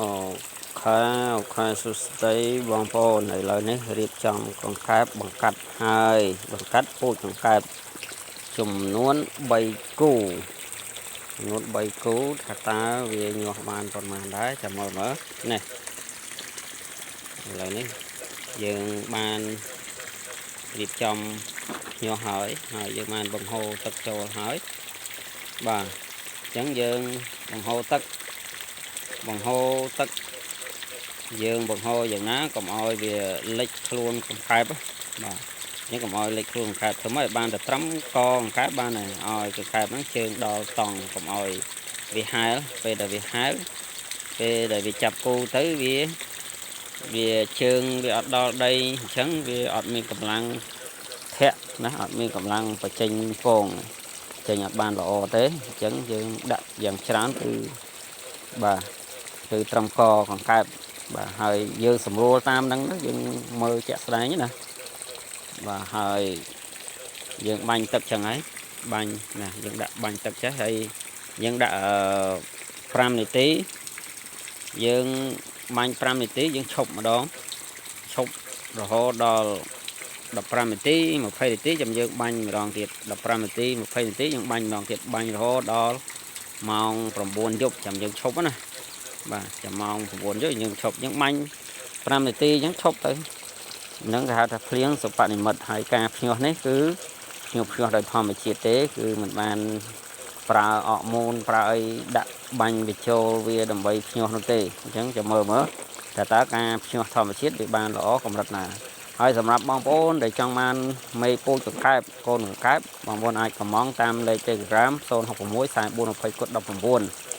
OK OK សួស្តីបងប្អូនឥឡូវនេះរៀបចំកង្កែបបង្កាត់ហើយបង្កាត់ពូជកង្កែបចំនួន3គូចំនួន3គូថាតើវាញាស់បានប៉ុន្មានដែរចាំមើលមើលនេះឥឡូវនេះយើងបានរៀបចំញាស់ហើយហើយយើងបានបង្ហូរទឹកចូលហើយបាទអញ្ចឹងយើងបង្ហូរទឹកបង្ហូរទឹក យើងបង្ហូរយ៉ាងណាកុំឲ្យវាលិចខ្លួនកង្កែបបាទអញ្ចឹងកុំឲ្យលិចខ្លួនកង្កែបធ្វើម៉េចឲ្យបានតែត្រឹមកកង្កែបបានហើយឲ្យកង្កែបហ្នឹងជើងដល់តង់កុំឲ្យវាហែលពេលដែលវាហែលពេលដែលវាចាប់គូទៅវាវាជើងវាអត់ដល់ដីអញ្ចឹងវាអត់មានកម្លាំងធាក់ណាអត់មានកម្លាំងបញ្ចេញពងចេញអត់បានល្អទេអញ្ចឹងយើងដាក់យ៉ាងច្រើនគឺបាទគឺត្រឹមកកង្កែប បាទហើយយើងស្រួលតាមហ្នឹងទៅយើងមើលជាក់ស្ដែងណាបាទហើយយើងបាញ់ទឹកចឹងហើយបាញ់ណាយើងដាក់បាញ់ទឹកចេះហើយយើងដាក់អឺ5នាទីយើងបាញ់5នាទីយើងឈប់ម្ដងឈប់រហូតដល់15នាទី20នាទីចាំយើងបាញ់ម្ដងទៀត15នាទី20នាទីយើងបាញ់ម្ដងទៀតបាញ់រហូតដល់ម៉ោង9យប់ចាំយើងឈប់ណា បាទចាំម៉ោង9យប់យើងឈប់យើងបាញ់5នាទីអញ្ចឹងឈប់ទៅហ្នឹងគេហៅថាភ្លៀងសុបនិមិត្តហើយការភ្ញាស់នេះគឺភ្ញាស់ភ្ញាស់ដោយធម្មជាតិទេគឺមិនបានប្រើអរម៉ូនប្រើអីដាក់បាញ់បញ្ចូលវាដើម្បីភ្ញាស់នោះទេអញ្ចឹងចាំមើលមើលតើតើការភ្ញាស់ធម្មជាតិវាបានល្អកម្រិតណាហើយសម្រាប់បងប្អូនដែលចង់បានមេពូជកង្កែបកូនកង្កែបបងប្អូនអាចកម្មង់តាមលេខ Telegram 066 44 20គុត19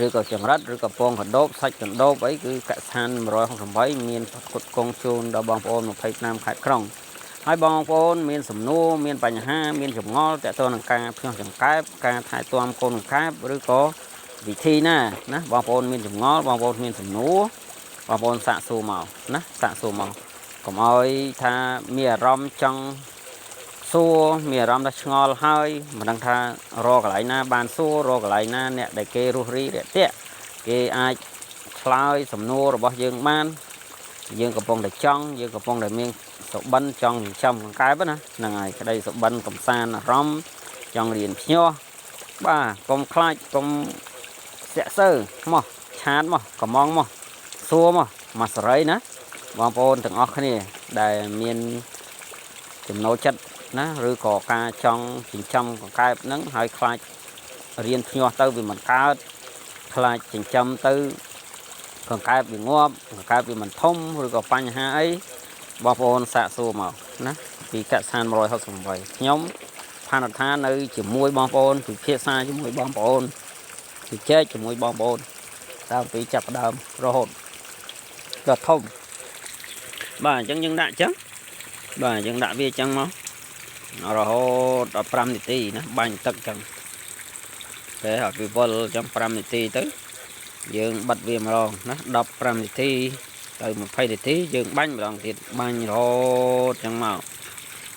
ឬក៏ចង្រិតឬក៏ពងកណ្ដូបសាច់កណ្ដូបអីគឺកសិដ្ឋាន168មានផ្គត់ផ្គង់ជូនដល់បងប្អូន25ខេត្តក្រុងហើយបងប្អូនមានសំណួរមានបញ្ហាមានចម្ងល់ទាក់ទងនឹងការភ្ញាស់ចង្កែបការថែទាំកូនកង្កែបឬក៏វិធីណាណាបងប្អូនមានចម្ងល់បងប្អូនមានសំណួរបងប្អូនសាកសួរមកណាសាកសួរមកកុំឲ្យថាមានអារម្មណ៍ចង់សួរមានអារម្មណ៍ថាឆ្ងល់ហើយមិនដឹងថារកកន្លែងណាបានសួររកកន្លែងណាអ្នកដែលគេរស់រីរាក់ទាក់គេអាចឆ្លើយសំណួររបស់យើងបានយើងកំពុងតែចង់យើងកំពុងតែមានសុបិនចង់ចិញ្ចឹមកង្កែបណាហ្នឹងហើយក្តីសុបិនកំសាន្តអារម្មណ៍ចង់រៀនភ្ញាស់បាទកុំខ្លាចកុំស្ទាក់សើមក chat មកកម្មង់មកសួរមកមកសេរីណាបងប្អូនទាំងអស់គ្នាដែលមានចំណូលចិត្តណាឬក៏ការចង់ចិញ្ចឹមកង្កែបហ្នឹងហើយខ្លាចរៀនភ្ញាស់ទៅវាមិនកើតខ្លាចចិញ្ចឹមទៅកង្កែបវាងាប់កង្កែបវាមិនធំឬក៏បញ្ហាអីបងប្អូនសាកសួរមកណាពីកសិដ្ឋាន168ខ្ញុំផានដ្ឋាននៅជាមួយបងប្អូនពិភាក្សាជាមួយបងប្អូនជជែកជាមួយបងប្អូនតាំងពីចាប់ផ្ដើមរហូតដល់ធំបាទអញ្ចឹងយើងដាក់អញ្ចឹងបាទយើងដាក់វាអញ្ចឹងមករហូតដល់5នាទីណាបាញ់ទឹកអញ្ចឹងតែឲ្យវាវិលអញ្ចឹង5នាទីទៅយើងបិទវាម្ដងណា15នាទីទៅ20នាទីយើងបាញ់ម្ដងទៀតបាញ់រហូតអញ្ចឹងមក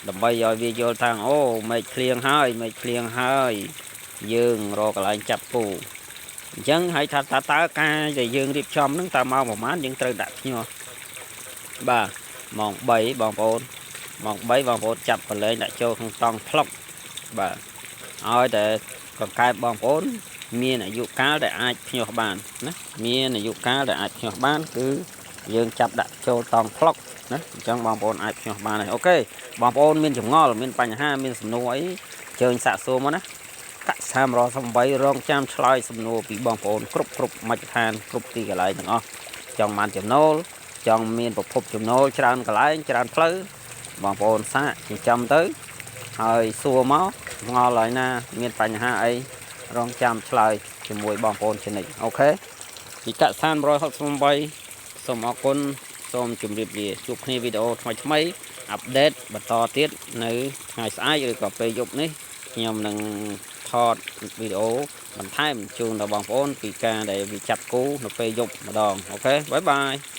ដើម្បីឲ្យវាយល់ថាអូមេឃភ្លៀងហើយមេឃភ្លៀងហើយយើងរកកន្លែងចាប់ពូអញ្ចឹងហើយថាតើតើការដែលយើងរៀបចំហ្នឹងតើម៉ោងប្រហែលយើងត្រូវដាក់ភ្ញាស់បាទម៉ោង3បងប្អូនម៉ោង3បងប្អូនចាប់កលែងដាក់ចូលក្នុងតង់ផ្លុកបាទឲ្យតែកង្កែបបងប្អូនមានអាយុកាលដែលអាចភ្ញាស់បានណាមានអាយុកាលដែលអាចភ្ញាស់បានគឺយើងចាប់ដាក់ចូលតង់ផ្លុកណាអញ្ចឹងបងប្អូនអាចភ្ញាស់បានហើយ OK បងប្អូនមានចម្ងល់មានបញ្ហាមានសំណួរអីជើញសាកសួរមកណាកសិ168រងចាំឆ្លើយសំណួរពីបងប្អូនគ្រប់គ្រប់មជ្ឈដ្ឋានគ្រប់ទីកន្លែងទាំងអស់ចង់បានចំណូលចង់មានប្រភពចំណូលច្រើនកន្លែងច្រើនផ្លូវបងប្អូនសាកចិញ្ចឹមទៅហើយសួរមកងល់ហើយណាមានបញ្ហាអីរងចាំឆ្លើយជាមួយបងប្អូនជានិច្ច OK ពីកសិដ្ឋាន168សូមអរគុណសូមជម្រាបលាជួបគ្នាវីដេអូថ្មីថ្មី update បន្តទៀតនៅថ្ងៃស្អែកឬក៏ពេលយប់នេះខ្ញុំនឹងថតវីដេអូបន្ថែមជូនដល់បងប្អូនពីការដែលវាចាប់គូនៅពេលយប់ម្ដង OK bye bye.